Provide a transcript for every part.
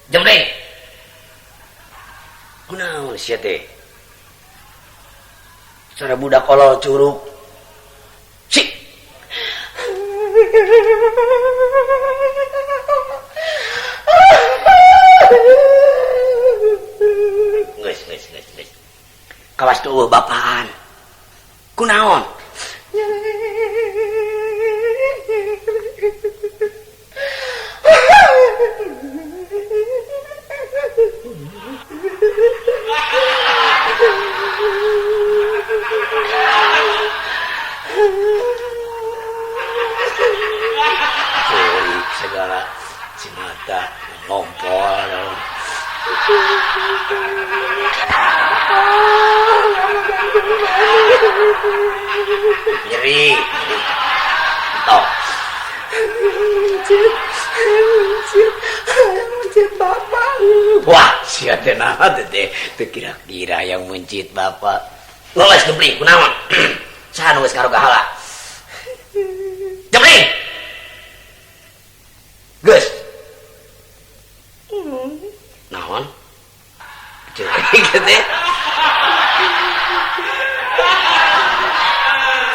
Jembreng. Kunaon sia teh? Suara budak kolol curug. Sik. Geus geus geus geus. Kawas tuh bapaan. Kunaon? Ceurik segala si mata ngompol. Nyeri, nyeri. Tok. Mencit, mencit, mencit bapak. Wah, sia teh naha teh teu kira-kira yang mencit bapak. Loles jebling kunaon? Saha nu geus ngarogahala? Jebling. Geus. Naon? Ceurik teh.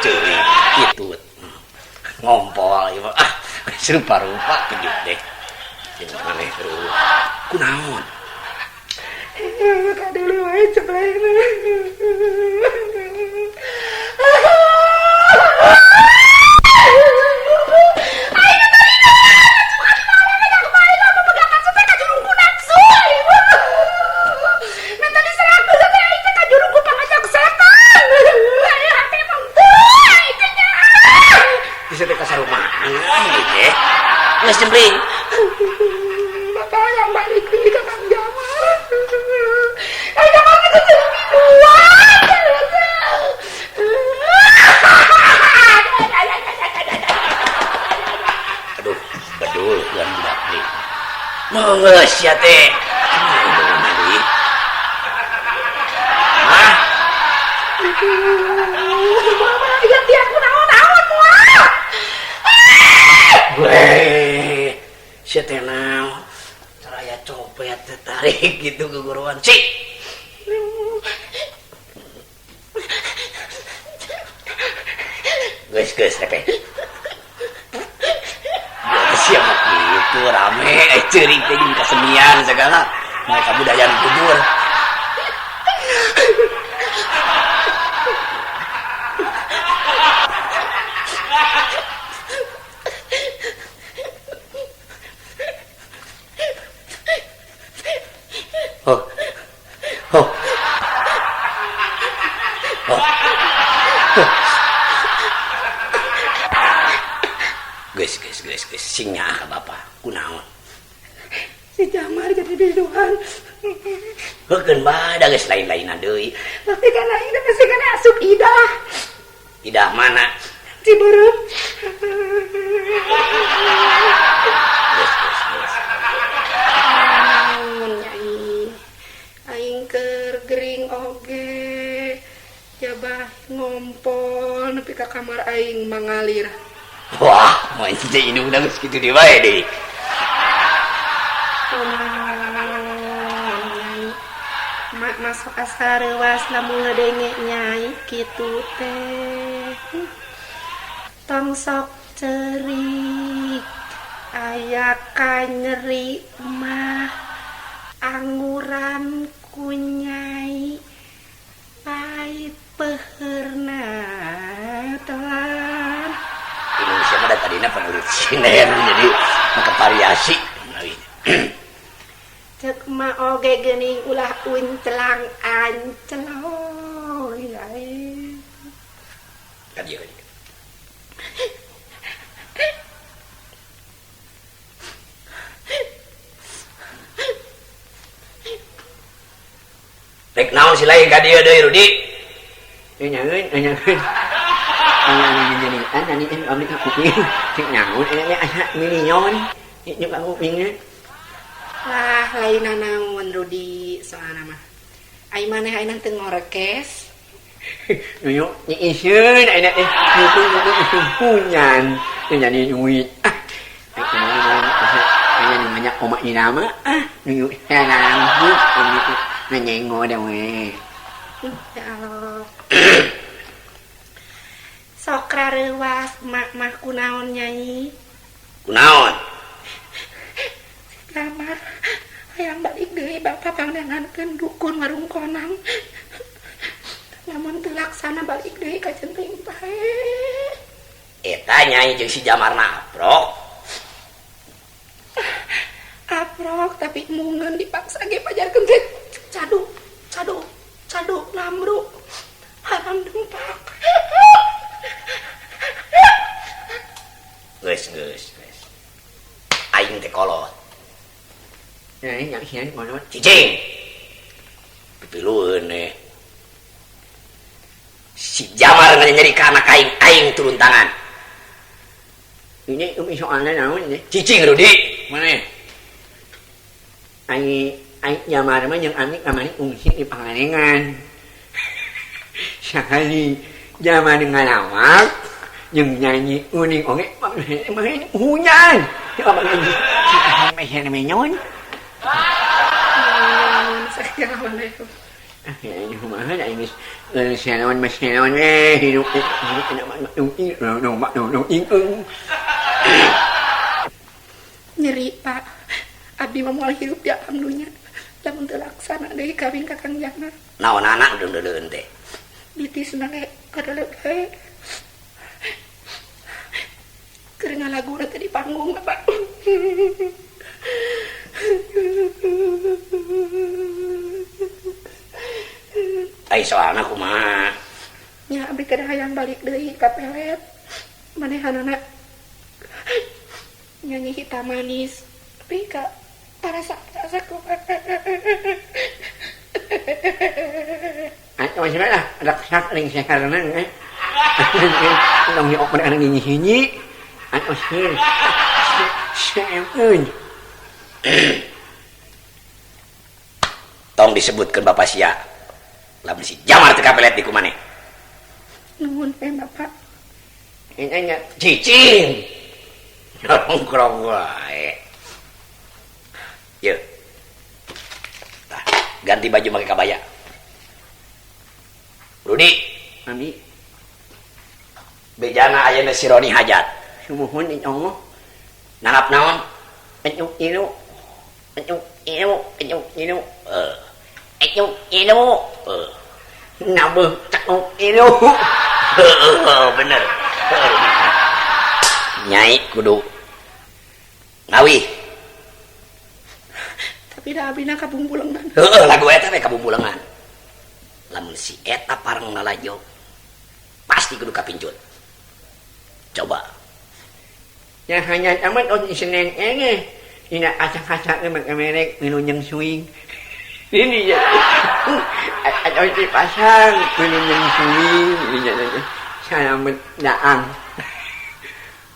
Ceurik kitu. Ngompol ieu mah. Ah, rupa-rupa gede deh. Jeung maneh terus. Kunaon? Kadulu wae cebleng. Bisa teh kasarumahan gitu. Geus jembling. Bapak yang balik deui ka Kang Jamal. Kang Jamal geus jadi biduan. Aduh, bedul tuan budak deui. Geus sia teh. Deui. Hah? Bapak gantian ku naon-naon moal. Weh, sia teh naon? Saraya copet tertarik gitu keguruan. Cik. Geus geus repeh. Ya siapa gitu rame ceurik teh jeung kesenian segala. Mereka budayaan kubur. Oh. Oh. Oh. Oh. Geus geus geus geus sing nyaah ka bapa. Kunaon? Si Jamar jadi biduan. Heukeun bae da geus lain-lainan deui. Tapi kan aing teh masih kana asup idah. Idah mana? Ciberem. Geus geus geus. Naon nyai? Aing keur gering oge. Jabah ngompol nepi ka kamar aing mangalir. Wah, mun teh indungna geus kitu deui bae deui. Kunaon nyai? Mak masuk asa reuas lamun ngadenge nyai kitu teh. Tong sok ceurik. Aya kanyeri mah anguran ku nyai pait peuheurna telan. Indonesia mah da tadina penulis sinden jadi maka variasi. Cek ma oge geuning ulah uncelang ancelong nyai. Ka dieu ka dieu. Rek naon si lain ka dieu deui Rudi? Nyaeun, nyaeun. Lah lain naon Rudi soalna mah. Ai maneh ayeuna teu ngorekes. Nuyuk nyiiseun ayeuna teh nyuku nyuku punyan teu nyani duit. Ah, ai kumaha aya nu Banyak omak irama ah nuyu sarang nyengo da we. Ya Allah. Sok rareuwas mak mah kunaon Nyai? Kunaon? Kamar hayang balik deui bapak pangdangankeun dukun warung konang. Lamun teu laksana balik deui ka centing pae. Eta Nyai jeung si Jamarna aprok. Aprok tapi mungeun dipaksa ge pajarkeun teh caduk caduk caduk lamru haram dempak. Geus geus geus. Aing teh kolot. Nyai nyaksian kolot. Cicing. Pipilueun eh. Si Jamar nyeri ka anak aing, aing turun tangan. Ini umi soalna naon ini? Cicing Rudi. Mana? Aing aing Jamar mah jeung Ami kamari ungsi di Pangalengan. Sakali Jamar ngalawak jeung nyanyi uning oge mah hujan. Teu apa nyanyi. Si menyon. Assalamualaikum. Ah, kumaha da geus senaon mah senaon we hidup Nyeri Pak. Abdi mah moal hirup di alam dunya. Lamun teu laksana deui kawin ka Kang Jamar. Naon anak deung-deung teh? Bitisna ge kadeuleu bae. Keur ngalaguna teh di panggung Pak. Ai soalna kumaha? Nya abdi teh hayang balik deui ka pelet. Manehanana nyanyi hitam manis. Tapi ka parasa-parasa kumaha. Atuh lah raksak ring sakarna eh. Tong dioper kana hiji-hiji. Atuh sieun. Sieun. Tong disebutkeun bapak sia. Lamun si Jamar teu kapelet di kumaneh. Nuhun we Bapak. Nya cicing. Nongkrong wae. Yeuh. Tah, ganti baju make kabaya. Rudi, Ami. Bejana ayeuna si Roni hajat. Sumuhun insyaallah. Nanap naon? Ecuk ilu. Ecuk ilu, ecuk ilu. Ecuk ilu. Nabeuh cekuk ilu. Bener. Nyai kudu ngawih. Tapi da abina kabumbulengan. Heeh, lagu eta we kabumbulengan. Lamun si eta pareng lalajo pasti kudu kapincut. Coba. Ya hanya amat on Senin enge. Ina kaca-kaca ge merek minunjeng suing. Ini ya. Atau dipasang minunjeng suing. Ini ya. Salamet daang.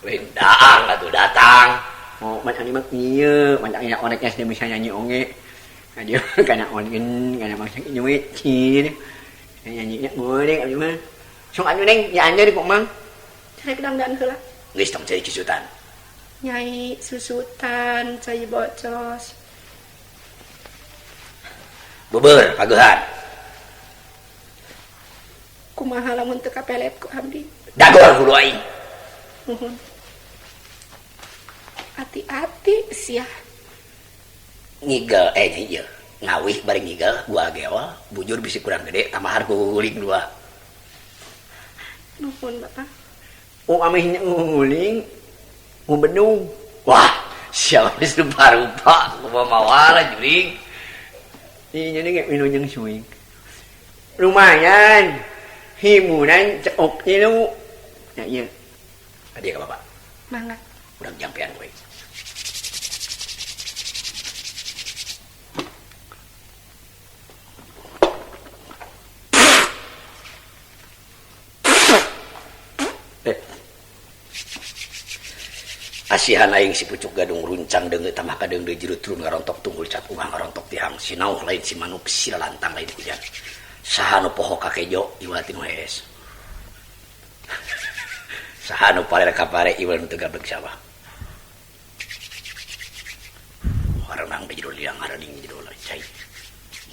Lain daang atuh datang. Oh, macam ni mah ieu, macam ina orkes dia bisa nyanyi oge. Aduh, kana organ, kana bangsa duit cir. Nyanyi nya goreng abdi mah. Sok anu neng, ya anda di kok mang. Rek dangdan heula. Geus tong cai susutan. Nyai susutan, cai bocos. Beber pagehan. Kumaha lamun teu kapelet ku abdi? Dagor hulu aing. Nuhun. Hati-hati sia. Ngigel ieu. Ngawih bari ngigel gua geol, bujur bisi kurang gede tambahan ku guling dua. Nuhun Bapak. Oh ameh nguling ku bedung. Wah, siapa geus rupa-rupa kumaha mawala juring. Ieu nya ge minunjeng suing. Lumayan hiburan ceok tilu. Nah ieu. Hadiah ka Bapak. Mangga. Urang jampean we. Asihan aing si pucuk gadung runcang deungeut tambah kadeung deui jero turun ngarontok tunggul cat uhang ngarontok tihang sinauh lain si manuk sila lantang lain hujan saha nu poho ka kejo iwal ti nu hees saha nu paler ka pare iwal nu teu gablek sawah. Ngarenang di jero liang ngarening di jero cai.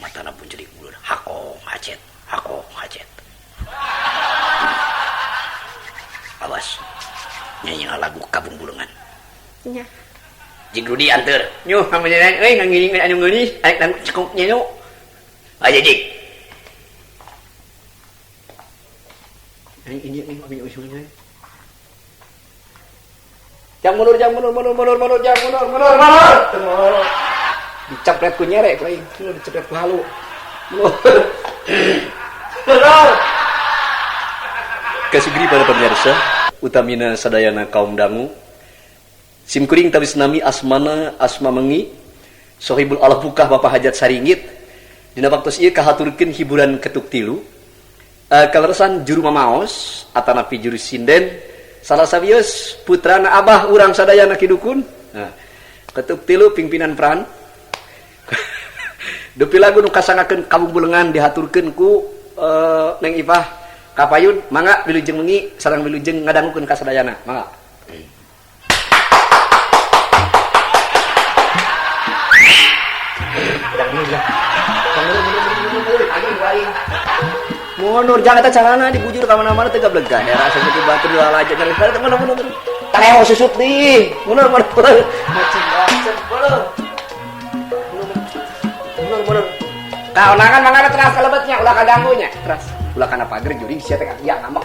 Matana pun jadi ulur. Hakong hacet, hakong hacet. Awas. Nyanyi lagu Kabung Bulengan. Nya. Jig Rudi anteur. Nyuh kamujaran euy ngangiring anu geulis arek lagu cekuk nyelo. Ayo Jig. Ini ini usulnya. Jang mundur, jang mundur, mundur, mundur, mundur, jang mundur, mundur, mundur. Dicepret ku nyerek ku aing, dicepret ku halu. Mundur. Mundur. Kasugri para pemirsa, utamina sadayana kaum dangu. Simkuring tawis nami asmana asma mengi, sohibul alfukah Bapak Hajat Saringit. Dina waktos ieu kahaturkeun hiburan ketuk tilu. Kaleresan juru mamaos atanapi juru sinden salah sawios putrana abah urang sadayana kidukun. Nah, ketuk tilu pimpinan peran. Dupi lagu nu kasangakeun Kabung Bulengan dihaturkeun ku Neng Ipah kapayun mangga wilujeng wengi sareng wilujeng ngadangukeun ka sadayana mangga. Mundur jangan eta carana dibujur ka mana-mana teu gableg hera sakitu batur lalaja nyari teh mundur mundur. Taleho susut di. Mundur mundur. Macem mundur. Mundur mundur. Ka onangan mangga teras kalebetnya ulah kaganggunya teras. Ulah kana pager jurig sia teh ya ngambek.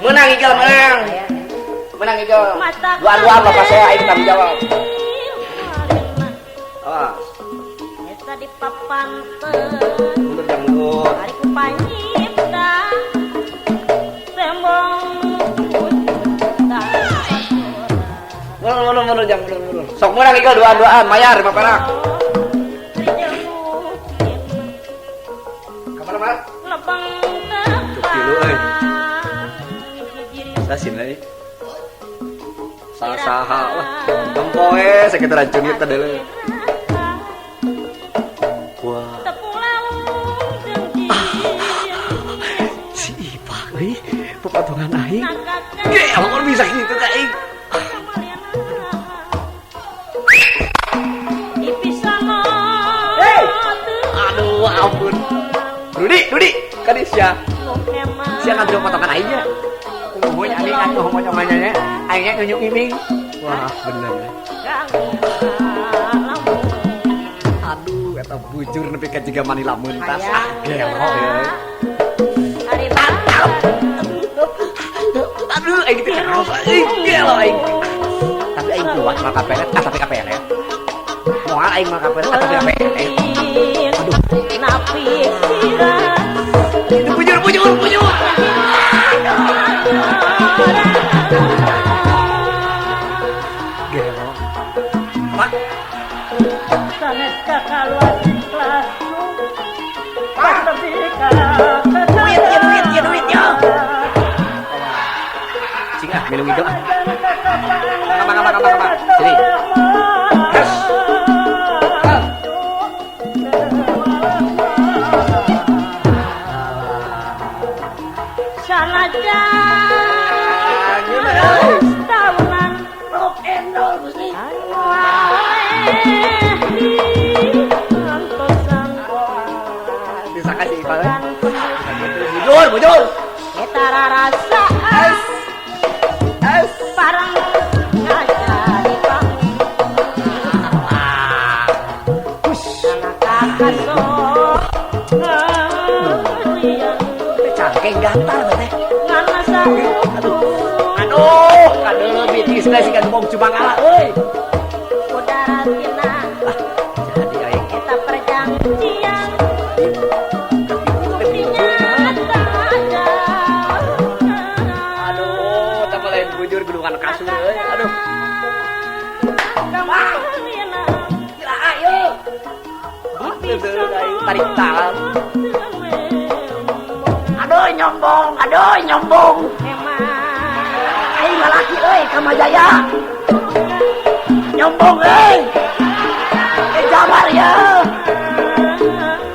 Menang igel menang. Menang igel. Dua-dua bapak saya aing tanggung jawab. Awas. Di papanten mundur jang mundur. Ari ku panyipta tembong puta. Mundur mundur mundur jang mundur mundur. Sok menang igel dua-duaan mayar lima perak. Ka mana mar? Lebeng Tilu euy. Sasin euy. Saha lah. Tempoe sakitu racun ieu teh deuleu. Wah. Si Ipah euy, papatungan aing. Ge, lamun bisa kitu ka aing. Hey! Aduh, ampun. Rudi, Rudi, kan sia. Sia ngambil potongan aingnya. Kumaha nya aing atuh potongannya nya. Aingnya nunjuk iming. Wah, bener. Aduh, eta bujur nepi ka jiga Manila mentas. Ah, gelo euy. Aduh, aing teh keras aing gelo aing. Tapi aing kuat mah kapelet, ah tapi kapelet. Moal aing mah kapelet, ah tapi kapelet. Aduh, napi sirah. Itu bujur bujur bujur. Gelo. Pak. Sanes kakaluar kelas Pak. Duit ya duit ya duit ya. Cing ah minum hidung ah. Ngapa ngapa ngapa ngapa. Sini. Has. Sanajan Rock and roll Gusti. Disangka si Ipah. Bujur bujur. Eta rarasaan Es. Parang ngajari Cangkeng gantar teh. Aduh, aduh, kadeuleu bitis teh siga bom cumangala euy. Ah, jadi aing. Eta perjanjian Aduh, tambah lain bujur gedungan kasur euy. Aduh. Gila ayo. Tarik tangan. Aduh nyombong, aduh nyombong. Aing lalaki euy Kamajaya. Nyombong euy. Eh jabar ya.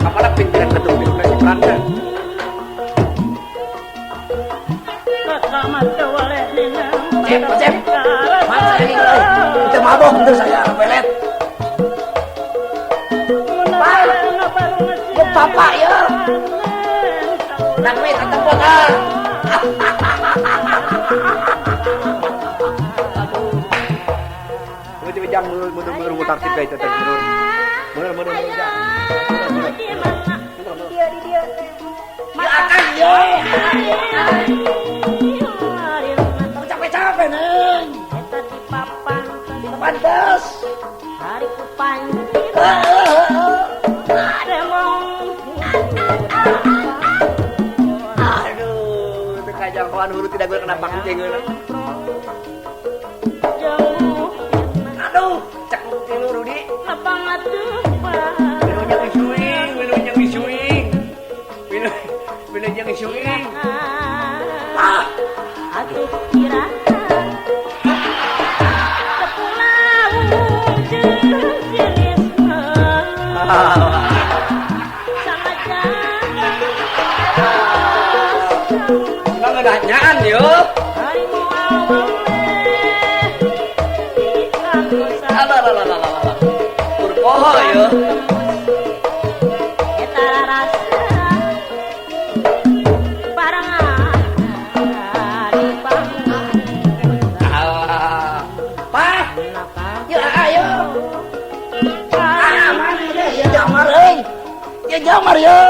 Kapan pimpinan ketua pimpinan si Pranda? Cep, Cep. Mana ini? Kita mabok bentar saya pelet. Pak. Bapak ya. Nang wit atempon ah. Aduh. Jam mundur mundur tartib kayak teh mundur. Mundur mundur mundur. Dia Ya akan yo. Capek-capek neng. Eta di papan pantes. Hari ku panci. Aduh, teu kajangkauan hulu tidak gue kena pancing. Aduh, cek tilu Rudi. Wilujeng isuing, wilujeng isuing. Wilujeng isuing. Ah, atuh kira Nanyaan yo. Alah alah alah alah. Kurpoho yo. Alah. Pak. Ya ayo. Ah, mana ya jamar euy. Ya jamar yo.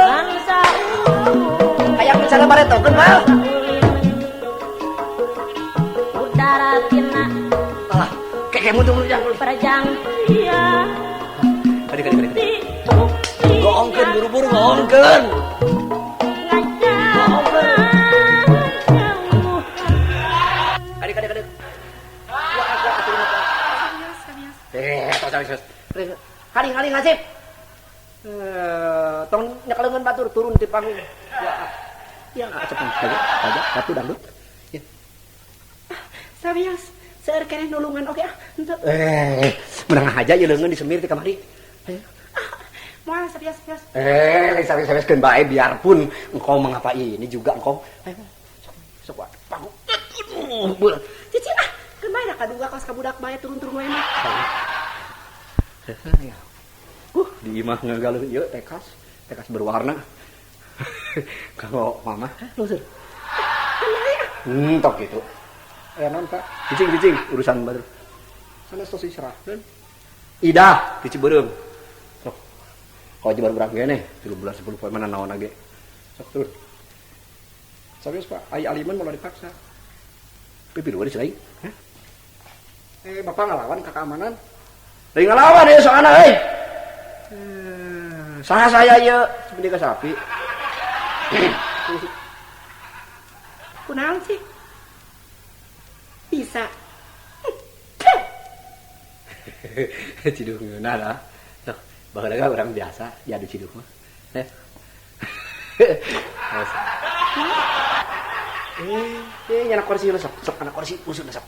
Hayang bicara baretokeun, Pak. Kayak mundur mundur jangan perjanjian. Kali kali kali. Goongkeun buru-buru goongkeun. Kali kali kali. Wah, aku atuh tos serius. Haring haring Hasib. Tong nyekaleungeun batur turun di panggung. Ya. Ya cepet aja, aja batu dangdut. Ya. Sabias. Seueur keneh nulungan oge ah henteu. Menang aja ieu leungeun disemir ti kamari. Ayo. Moal sabias-bias. Lain sabias-biaskeun bae biarpun engkau mengapa ini juga engkau. Ayo sok sok panggung. Aduh, Cici ah, keun bae da kaduga kaos ka budak bae turun-turun wae mah. Di imah ngagaluh ieu tekas, tekas berwarna. Kalau mama, lusur. Tok gitu. Ya non Pak, cicing-cicing urusan batur. Sana tos diserahkeun. Idah di Cibeureum. Sok. Kalau baru urang keneh 3 bulan 10 poe mana naon ge. Sok turun. Serius Pak, ai aliman moal dipaksa. Pipi dua di selain. Hah? Bapak ngelawan ke keamanan. Lain ngelawan ya soalna euy. Saha saya ieu seperti ka sapi. Kunaon sih? Bisa. Ciduh ngeunah lah. Sok, baheula urang biasa jadi ciduh mah. Nyanak kursi lu sok, sok anak kursi usut sok.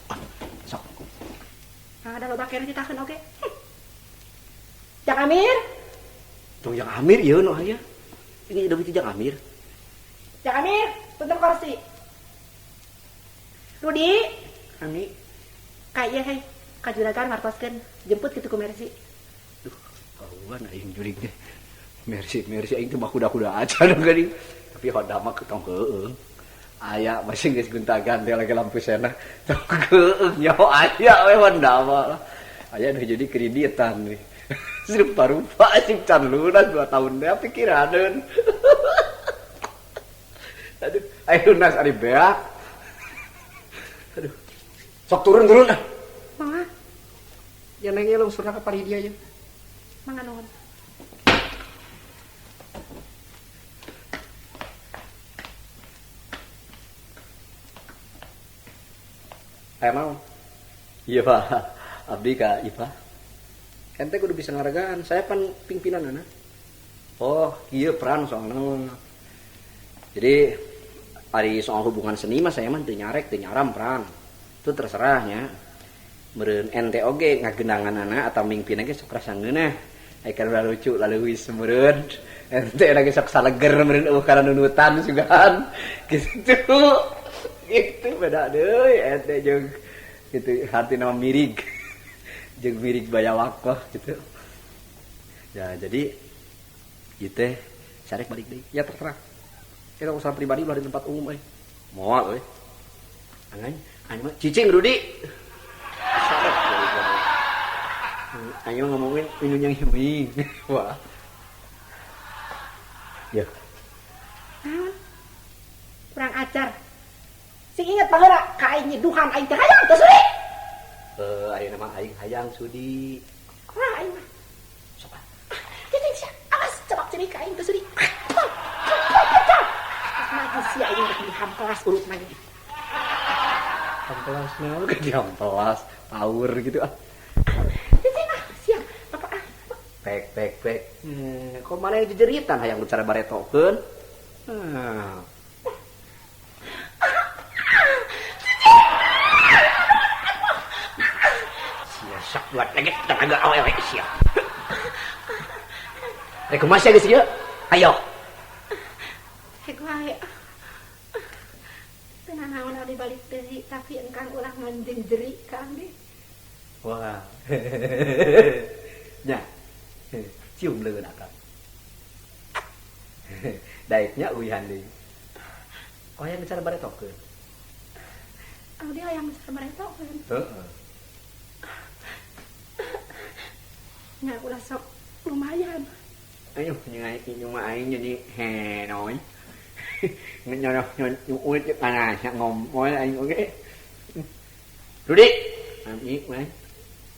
Sok. Nah, ada loba keneh ditakeun oge. Jak Amir? Tong Jak Amir ieu nu aya. Ini deui ti Jak Amir. Jak Amir, punten kursi. Rudi, Ami. Ka ieu hei, ka juragan martoskeun, jemput kitu ku Mercy. Duh, kawan aing jurig teh. Mercy, Mercy aing teh mah kuda-kuda aja dong geuning. Tapi hoda mah tong heueuh. Aya masih geus gonta-ganti lagi lampu sena. Tong heueuh nyaho aya we honda mah. Aya nu jadi kreditan nih. Rupa-rupa sih can lunas 2 tahun deh pikiraneun. Aduh, ayo lunas ari beak. Aduh. Sok turun-turun ah. Mangga. Ya neng ieu lungsurna ka paridia ieu. Mangga nuhun. Aya naon? Iya Pak, abdi ka Ipa. Ente kudu bisa ngaragaan, saya pan pimpinanana. Oh, iya peran soalna. Jadi ari soal hubungan seni mah saya mah teu nyarek, teu nyaram peran. Itu terserahnya. Meureun ente oge ngagendanganana atau mingpina ge sok rasa ngeunah. Ai kana lucu laleuwis meureun. Ente lagi sok saleger meureun eueuh kana nunutan sugan. Gitu. Gitu beda deui ente jeung Itu artina mah mirig. Jeung mirig bayawak mah gitu. Ya jadi ieu teh sarek balik deui. Ya terserah. Kita urusan pribadi ulah di tempat umum euy. Moal euy. Angan, anu mah cicing Rudi. Sarek. Ayo ngomongin minum yang himing. Wah. Ya. Naon? Kurang ajar. Sing inget baheula ka aing nyiduhan aing teh hayang teu sudi. Ayeuna mah aing hayang sudi. Kumaha aing mah? Sok ah. Cicing sia, awas coba ceurik ka aing teu sudi. Maju sia aing rek dihampelas urut mah ini. Hampelas naon ke dihampelas, power gitu ah. Cicing ah, sia, bapak ah. Pek pek pek. Kok mana yang jejeritan hayang bicara baretokeun? Sia sok buat lagi tenaga awewe sia. Rek kumaha sia geus ieu? Ayo. Hek wae. Teu nanaon abdi balik deui tapi engkang ulah nganjengjeri ka abdi. Wah. Nya. Cium leungeun akang. Daeknya uihan deui. Kok hayang bicara baretokeun? Abdi hayang bicara baretokeun. Heeh. Nya ulah sok lumayan. Aduh, nyengai inyu mah aing jadi henoy. Nyoroh nyuut kana ngomong aing oge. Rudi, Ami we.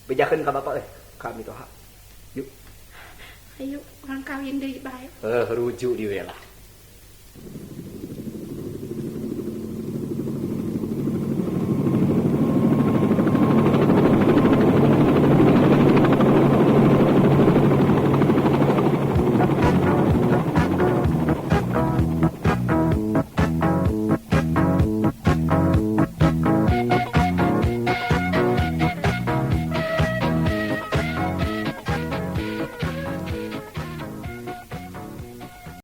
Bejakeun ka bapak euy, ka mitoha. Yuk. Ayo, urang kawin deui bae. Rujuk di we lah.